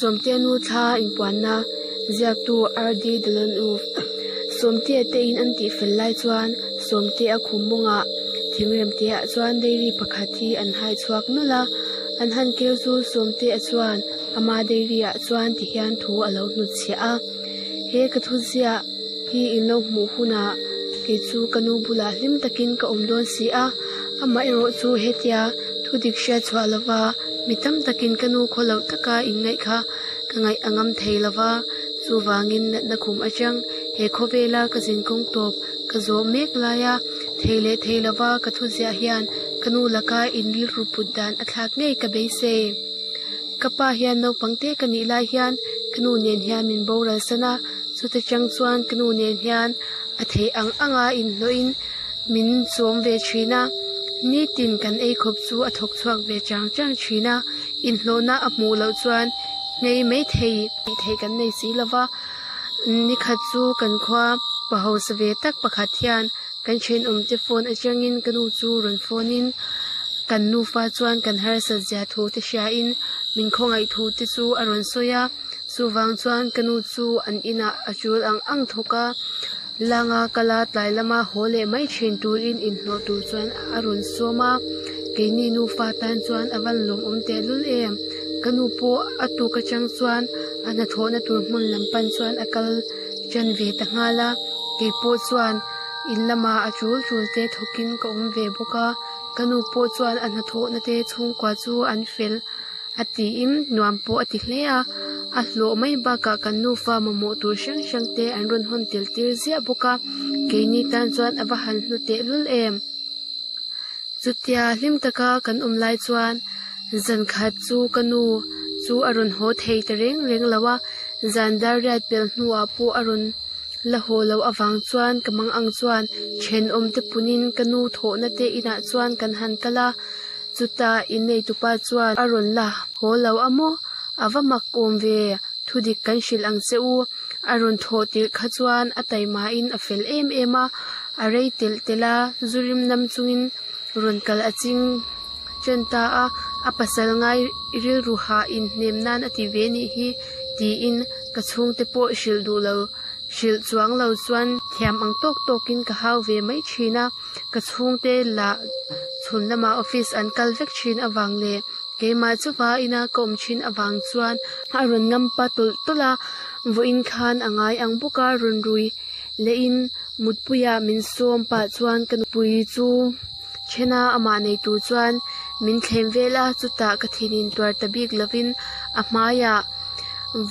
Sawmtea nu thla inpuanna ziaktu RD Delon-Uv. Sawmtea te in an tih fel lai chuan Sawmtea khum mawngah thingremteah chuan dairy pakhat hi an hai chhuak nawlh a, an han keu chu Sawmtea chuan ama dairy ah chuan ti hian thu a lo hnutchhiah a, He ka thuziah hi in lo hmuh hunah kei chu ka nu bulah hlim takin ka awm dawn si a, amaherawh chu hetia thu dik hriat chhuah lova mi tam takin ka nu khaw loh taka inngaih kha ka ngaih a ngam thei lova, chuvangin natna khum atang he khawvela ka zinkawng tawp ka zawh mek laia thei leh thei lova ka thuziah hian ka nu laka in rilru put dan a thlak ngei ka beisei. Ka pa hian naupang te ka nih lai hian ka nu nen hian min boral san a, chute chang chuan ka nu nen hian a theih ang anga inhlawhin min chawm ve thin a, nitin kan ei khawp chu a thawk chhuak ve chang chang thin a, inhlawhna a hmuh loh chuan nghei mai thei tih theih kan nei si lo va, nikhat chu kan khua pa hausa ve tak pakhat hian Kan thenawmte phone atangin ka nu chu rawn phone in kan nufa chuan kan harsat zia thu te hriain min khawngaih thu te chu a rawn sawi a, chuvang chuan ka nu chu an inah a tul ang ang thawk a, langa kala tlai lama haw leh mai thin turin inhlawh tur chuan a rawn sawm a, keini nufa tan chuan a van lawmawm tehlul em, ka nu pawh a tuk atang chuan a hnathawhna tur hmun lam pan chuan a kal tan ve ta nghal a. Kei pawh chuan in lamah a tul tul te thawkin ka awm ve bawk a, ka nu pawh chuan a hnathawhna te chhungkua chu an fel a tiin nuam pawh a ti hle a, a hlawh mai bakah kan nufa mamawh tur hrang hrang te an rawn hawn tel tir ziah bawk a, keini tan chuan a va han hlu tehlul em. Chutia hlim taka kan awm lai chuan zan khat chu ka nu chu a rawn haw thei ta reng reng lo a, zan dar riat pelh hnuah pawh a rawn la haw loh avang chuan ka mang ang chuan thenawm te punin ka nu thawhna te inah chuan kan han kal a, chutah inneitupa chuan a rawn la haw lo a maw? A va mak awm ve, thudik kan hrilh ang che u. A rawn thawh tirh kha chuan a taimain a fel em em a, a rei telh telh a, zu rim nam chungin rawn kal a ching chen ta a, a pasal ngai rilru hah inhnem nan a ti ve nih hi tiin ka chhungte pawh hrilh duh lo hrilh chuang lo chuan thiam ang tawk tawkin ka hau ve mai thin a, ka chhungte lah chhun lamah office an kal vek thin avang leh Keimah chuva ina ka awm thin avang chuan a rawn ngam pa tawlh tawlh a, vawiin khan a ngai ang bawk a, rawn rui lehin mutpuiah min sawm pah chuan ka nupui chu then a, amah nei tur chuan min thlem vel a, chutah ka thinin tuar ta bik lovin a hmaiah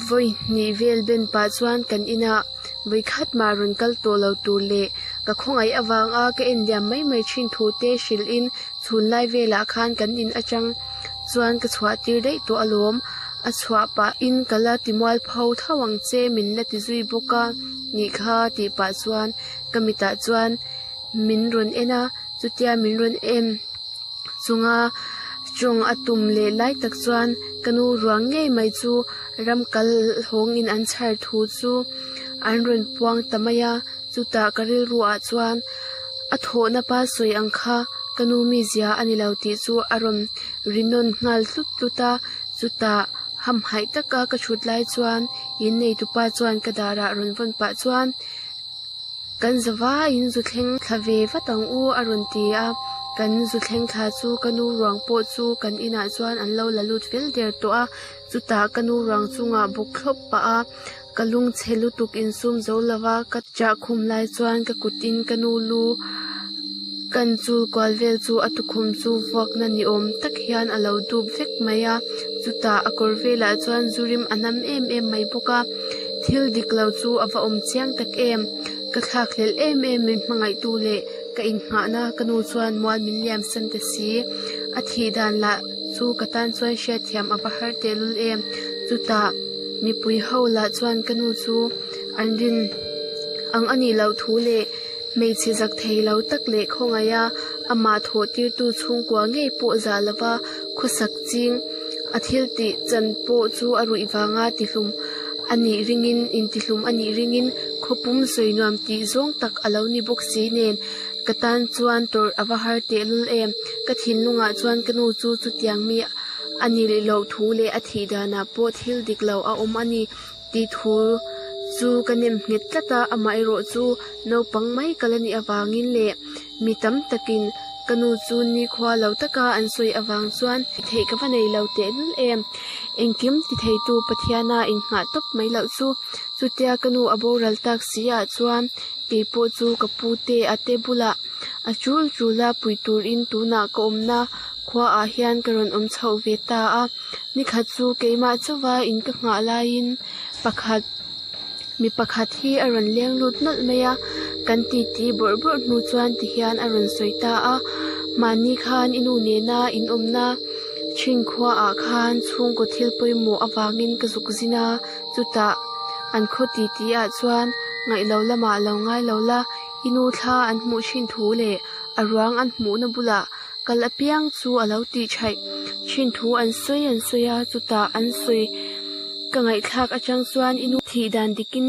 vawi hnih vel ben pah chuan kan inah vawi khat mah rawn kal tawh lo tur leh ka khawngaih avanga ka en liam mai mai thin thu te hrilhin Chhun lai velah khan kan in atang chuan ka chhuah tir daih tawh alawm, a chhuah pahin ka la ti mual pho tho ang che min la ti zui bawk a nih kha tih pah chuan ka mitah chuan min rawn en a, chutia min rawn en chunga tawng a tum leh lai tak chuan ka nu ruang ngei mai chu ram kal hawngin an chhar thu chu an rawn puang ta mai a. Chutah ka rilru ah chuan a thawhna pa sawi ang kha ka nu mizia a ni lo tih chu a rawn ri nawn nghal tlut tlut a, chutah hamhaih taka ka thut lai chuan in neitupa chuan ka darah rawn vawn pah chuan kan zavaiin zu thleng thla ve vat ang u a rawn ti a, kan zu thleng thla chu ka nu ruang pawh chu kan inah chuan an lo la lut fel der tawh a, chutah ka nu ruang chungah bawk thlawp pah a. Ka lungchhe lutuk insum zo lova ka chah khum lai chuan ka kutin ka nu lu kan chul kual vel chu a tukhum chu vuakna ni awm tak hian a lo dup vek mai a, chutah a kawr velah chuan zu rim a nam em em mai bawk a, thil dik lo chu a va awm chiang tak em, ka thlak hlelh em em min hmangaihtu leh ka innghahna ka nu chuan mual min liam san ta si, a thih dan lah chu ka tan chuan hriatthiam a va har tehlul em, chutah. Mipui ho lah chuan ka nu chu an rin ang a nih loh thu leh hmeichhe zak thei lo tak leh khawngaih a, amah thawh tirtu chhungkua ngei pawh zah lova khawsak ching a thil tih chan pawh chu a ruih vanga tihlum a nih ringin intihlum a nih ringin khawpum sawi nuam tih zawng tak a lo ni bawk si nen ka tan chuan tawrh a va har tehlul em. Ka thinlungah chuan ka nu chu chutiang mi. A nih loh thu leh a thih danah pawh thil dik lo a awm a ni tih thu chu ka nem nghet tlat a, amaherawh chu naupang mai ka la nih avangin leh mi tam takin ka nu chu nikhua lo taka an sawi avang chuan theih ka va nei lo tehlul em. Engkim ti theitu Pathiana innghah tawp mai loh chu chutia ka nu a boral tak si ah chuan keipawh chu ka pu te a te bulah A tul tul a pui turin tunah ka awmna khuaah hian ka rawn awm chhoh ve ta a. Nikhat chu keimah chauha in ka nghah laiin pakhat mi pakhat hi a rawn leng lut nawlh mai a. Kan titi bawrh bawrh hnu chuan tihian a rawn sawi ta a, Mahni khan i nu nena in awmna thin khuaah khan chhungkaw thil pawimawh avangin ka zuk zin a, chutah an khaw titi ah chuan ngaihlo lamah lo ngai lo la, I nu thla an hmuh thin thu leh a ruang an hmuhna bulah kal apiang chu a lo tih thaih thin thu an sawi an sawi a, chutah an sawi ka ngaihthlak atang chuan i nu thih dan dikin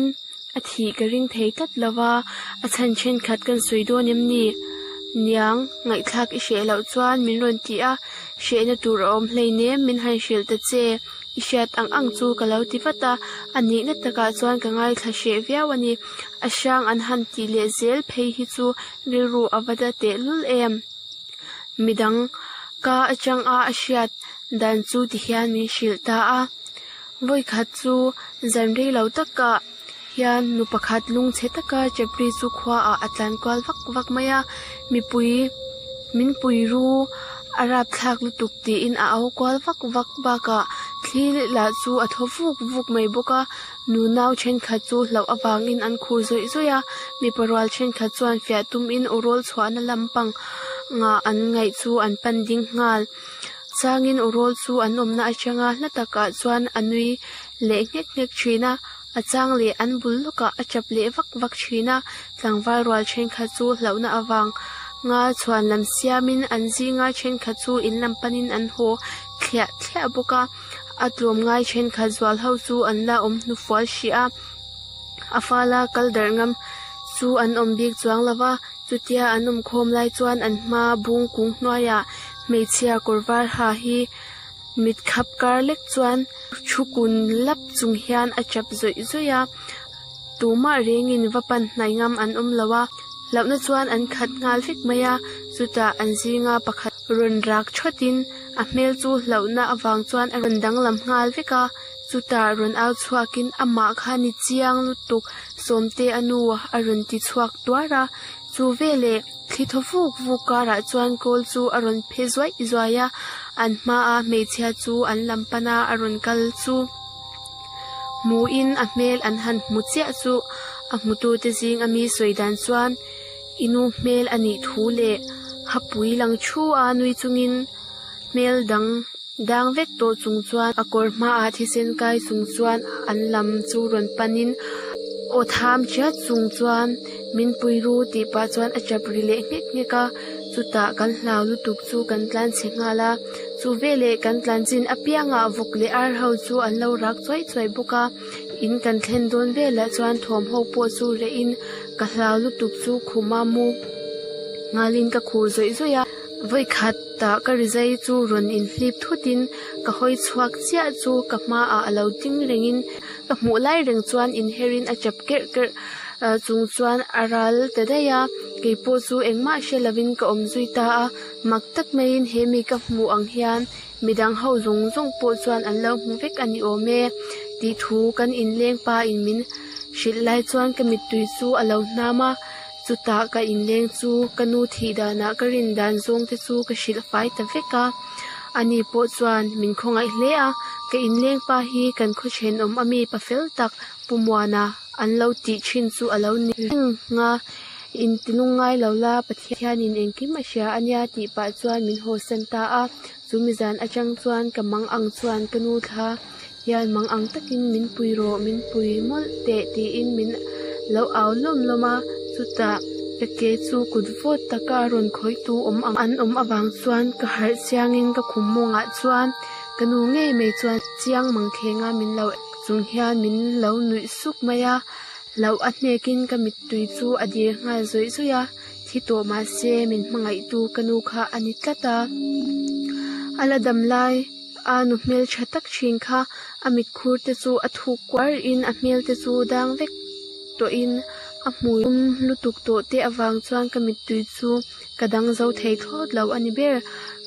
a thih ka ring thei tlat lo va, a chhan thenkhat kan sawi dawn em ni? Niang, ngaihthlak i hreh loh chuan min rawn ti a, hrehna tur a awm hleinem min han hrilh ta che. I hriat ang ang chu ka lo ti vat a, a nihna takah chuan ka ngaithla hreh viau a ni. A hrang an han tih leh zel phei hi chu rilru a va da tehlul em? Midang ka atanga a hriat dan chu tihian min hrilh ta a. Vawikhat chu zan rei lo takah hian nu pakhat lungchhe taka chapri chu khuaah a tlan kual vak vak mai a, mipui min pui ru a rapthlak lutuk tiin a au kual vak vak bakah thli lah chu a thaw vuk vuk mai bawk a, nu nau thenkhat chu hlauh avangin an khur zawih zawih a, mipa rual thenkhat chuan fiah tumin aw rawl chhuahna lampang ah an ngaih chu an pan ding nghal. Changin aw rawl chu an awmna atanga hla takah chuan a nui leh nghek nghek thin a, a chang leh an bul lawkah a tap leh vak vak thin a, tlangval rual thenkhat chu hlauhna avang nga chhuan lam siamin an zinga thenkhat chu in lam panin an haw thliah thliah bawk a, a tlawm ngai thenkhat zual ho chu an la awm hnufual hrih a, a fala kal darh ngam chu an awm bik chuang lo va. Chutia an awm khawm lai chuan an hma bung kung hnuaiah hmeichhia kawr var ha hi mit khap kar lek chuan thu kun lap chung hian a tap zawih zawih a, tumah rengin va pan hnai ngam an awm lo a, hlauhna chuan an khat nghal vek mai a, chutah an zinga pakhat rawn rak thawtin a hmel chu hlauhna avang chuan a rawn danglam nghal vek a. Chutah rawn au chhuakin amah kha ni chiang lutuk Sawmte a nu a rawn ti chhuak tuar a, chu veleh thli thaw vuk vuk karah chuan kawl chu a rawn phe zuaih zuai a, an hmaa hmeichhia chu an lam pana a rawn kal chu hmuhin a hmel an han hmu chiah chu a hmutute zing ami sawi dan chuan i nu hmel a nih thu leh hapui lang thu a nui chungin hmel dang Dang vek tawh chung chuan a kawr hmaah thisen kai chung chuan an lam chu rawn panin aw tham chiat chung chuan min pui ru tih pah chuan a chap ri leh nghek nghek a, chutah kan hlau lutuk chu kan tlan chhe nghal a, chu veleh kan tlan chin apiangah vawk leh ar ho chu an lo rak chuai chuai bawk a, in kan thlen dawn velah chuan thawmhaw pawh chu reh in ka hlau lutuk chu khuma mu nghalin ka khur zawih zawih a. Vawikhat tah ka rizai chu rawn inhlip thutin ka hawi chhuak chiah chu ka hmaah a lo ding rengin ka hmuh lai reng chuan inherin a chap kerh kerh chung chuan a ral ta daih a, keipawh chu engmah hre lovin ka awm zui ta a, mak tak maiin he mi ka hmuh ang hian midang ho zawng zawng pawh chuan an lo hmu vek a ni awm e tih thu kan inleng pa in min hrilh lai chuan ka mittui chu a lo hnam a. Chutah ka inleng chu ka nu thih danah ka rin dan zawng te chu ka hrilh fai ta vek a, ani pawh chuan min khawngaih hle a, ka inleng pa hi kan khaw thenawm ami pa fel tak Pu Muana an lo tih thin chu a lo ni reng a, inti lungngai lo la Pathianin engkim a hria a nia tih pah chuan min hawsan ta a, chu mizan atang chuan ka mang ang chuan ka nu thla hian mang ang takin min pui rawh min pui mawlh teh tiin min lo au lawm lawm a chutah ka ke chu kut vawt taka rawn khawih tu awm ang an awm avang chuan ka harh chiangin ka khum mawngah chuan ka nu ngei mai chuan chiang mang khenga min lo chung hian min lo nuih suk mai a hlauh a hnekin ka mittui chu a dir nghal zawih zawih a. Thi tawh mahse min hmangaihtu ka nu kha a ni tlat a, a la dam lai a nu hmeltha tak thin kha a mitkhur te chu a thuk kuar in a hmel te chu dang vek tawh in a hmui um lutuk tawh te avang chuan ka mittui chu ka dang zo thei thlawt lo a ni ber.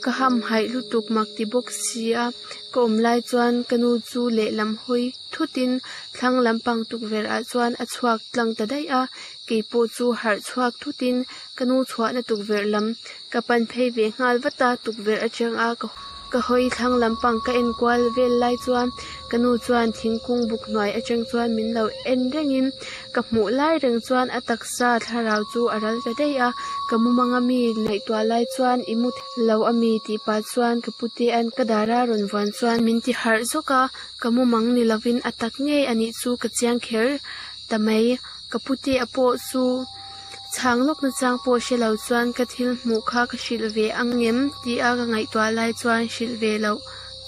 Ka hamhaih lutuk mak ti bawk si a, ka awm lai chuan ka nu chu lehlam hawi thut in thlang lampang tukverh ah chuan a chhuak tlang ta daih a, keipawh chu harh chhuak thut in Ka nu chhuahna tukverh lam ka pan phei ve nghal vat a, tukverh atang a ka hawi thlang lampang ka en kual vel lai chuan ka nu chuan thingkung buk hnuai atang chuan min lo en rengin ka hmuh lai reng chuan a taksa thlarau chu a ral ta daih a, ka mumanga mi ngaihtuah lai chuan i mu lo a mi tih pah chuan ka putea'n ka dara rawn vuan chuan min ti harh zawk a, ka mumang ni lovin a tak ngei a nih chu ka chiang kher ta mai. Ka putea pawh chu chhang lawk nachang pawh hre lo chuan ka thil hmuh kha ka hrilh ve ang ngem tia ka ngaihtuah lai chuan hrilh ve loh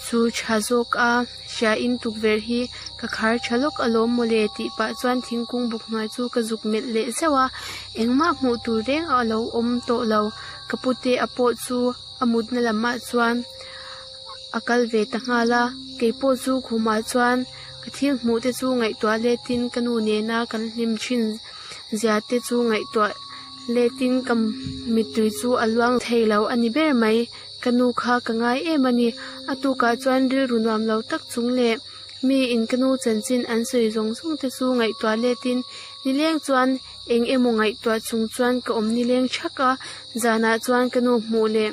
chu tha zawk a hriain tukverh hi ka khar tha lawk alawm mawle tih pah chuan thingkung buk hnuai chu ka zuk melh leh zeuh a, engmah hmuh tur reng a lo awm tawh lo. Ka putea pawh chu a mutna lamah chuan a kal ve ta nghal a, keipawh chu khumah chuan ka thil hmuh te chu ngaihtuah letin ka nu nena kan hlim thin zia te chu ngaihtuah letin ka mittui chu a luang thei lo a ni ber mai, ka nu kha ka ngai em a ni, a tukah chuan rilru nuam lo tak chung leh mi in ka nu chanchin an sawi zawng zawng te chu ngaihtuah letin nileng chuan Eng emaw ngaihtuah chung chuan ka awm nileng thak a, zanah chuan ka nu hmuh leh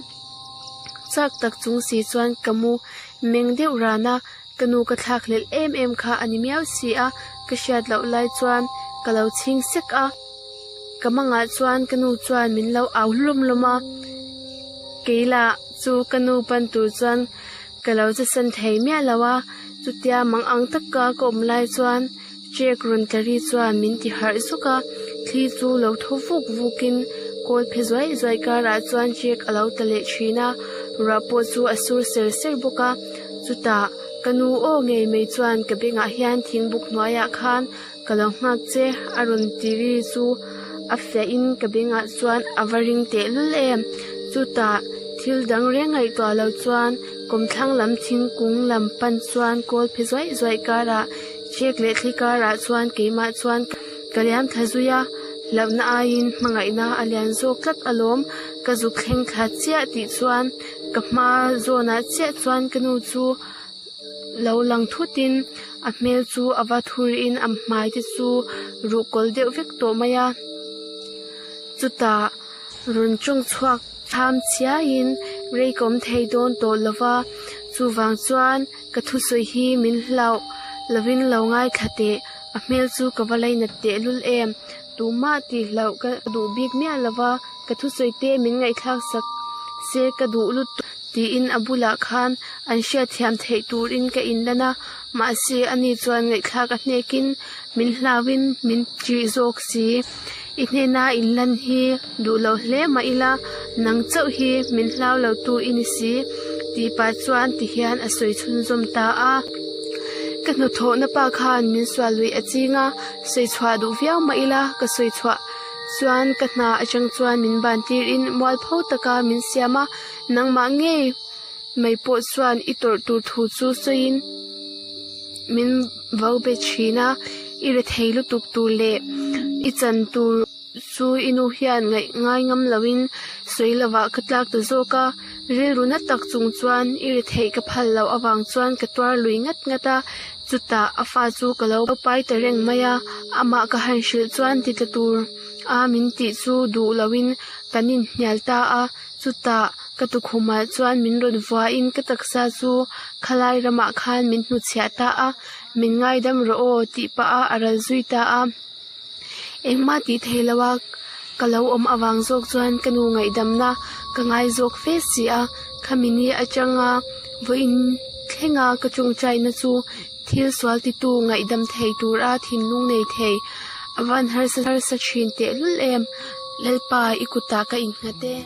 chak tak chung si chuan ka mu meng deuh ran a, ka nu ka thlak hlelh em em kha a ni miau si a, ka hriat loh lai chuan ka lo chhing sek a, ka mangah chuan ka nu chuan min lo au hlawm hlawm a, kei lah chu ka nu pan tur chuan ka lo che san thei miah lo a, chutia mang ang taka ka awm lai chuan. Check rawn tla ri chuan min ti harh zuk a, thli chu lo thaw vuk vuk in kawl phe zuai zuai karah chuan check a lo tla leh thin a, ruah pawh chu a sur ser ser bawk a, chutah ka nu aw ngei mai chuan ka bengah hian thingbuk hnuaiah khan ka lo nghak che a rawn ti ri chu a fiah in ka bengah chuan a va ring tehlul em, chutah thil dang reng ngaihtuah lo chuan kawmthlang lam thingkung lam pan chuan kawl phe zuai zuai karah Check leh thli karah chuan keimah chuan ka liam thla zui a, hlauhna aiin hmangaihna a lian zawk tlat alawm, ka zuk thleng thla chiah tih chuan ka hma zawnah chiah chuan ka nu chu lo lang thutin a hmel chu a va thuriin a hmai te chu ruh kawl deuh vek tawh mai a, chutah rawn tawng chhuak tham chiaiin rei ka awm thei dawn tawh lova, chuvang chuan. Ka thusawi hi min hlauh lovin lo ngaithla teh, a hmel chu ka va lainat tehlul em? Tumah tih hlauh ka duh bik miah lova, ka thusawi te min ngaihthlak sak se ka duh lutuk tiin a bulah khan an hriatthiam theih turin ka inlan a, mahse ani chuan ngaihthlak a hnekin min hlauhin min ṭih zawk si. I hnena inlan hi duh lo hle mah ila, nang chauh hi min hlau lo tu i ni si, tih pah chuan ti hian a sawi chhunzawm ta a. Ka hnathawhna pa khan min sual lui a ching a, sawi chhuah duh viau mah ila, ka sawi chhuah chuan ka hna atang chuan min ban tirin mualpho taka min siam a, nangmah ngei mai pawh chuan i tawrh tur thu chu sawiin min vo be thin a, i rethei lutuk tur leh i chan tur chu i nu hian ngaih ngai ngam loin sawi lovah ka tlak ta zawk a, rilru na tak chung chuan i retheih ka phal loh avang chuan ka tuar lui ngat ngat a, chutah a fa chu ka lo pai ta reng mai a, amah ka han hrilh chuan ti tla tur a min tih chu duh loin kan inhnial ta a. Chutah ka tukhumah chuan min rawn vuahin ka taksa chu khalai ramah khan min hnuchhiah ta a, min ngaidam rawh aw tih pah a a ral zui ta a. Engmah tih thei lo a ka lo awm avang zawk chuan ka nu ngaihdamna ka ngai zawk fe si a, khami ni atanga vawiin thlenga ka tawngtaina chu thil sual titu ngaihdam thei tura thinlung nei thei a van harsa harsa thin tehlul em, Lalpa i kutah ka innghat e.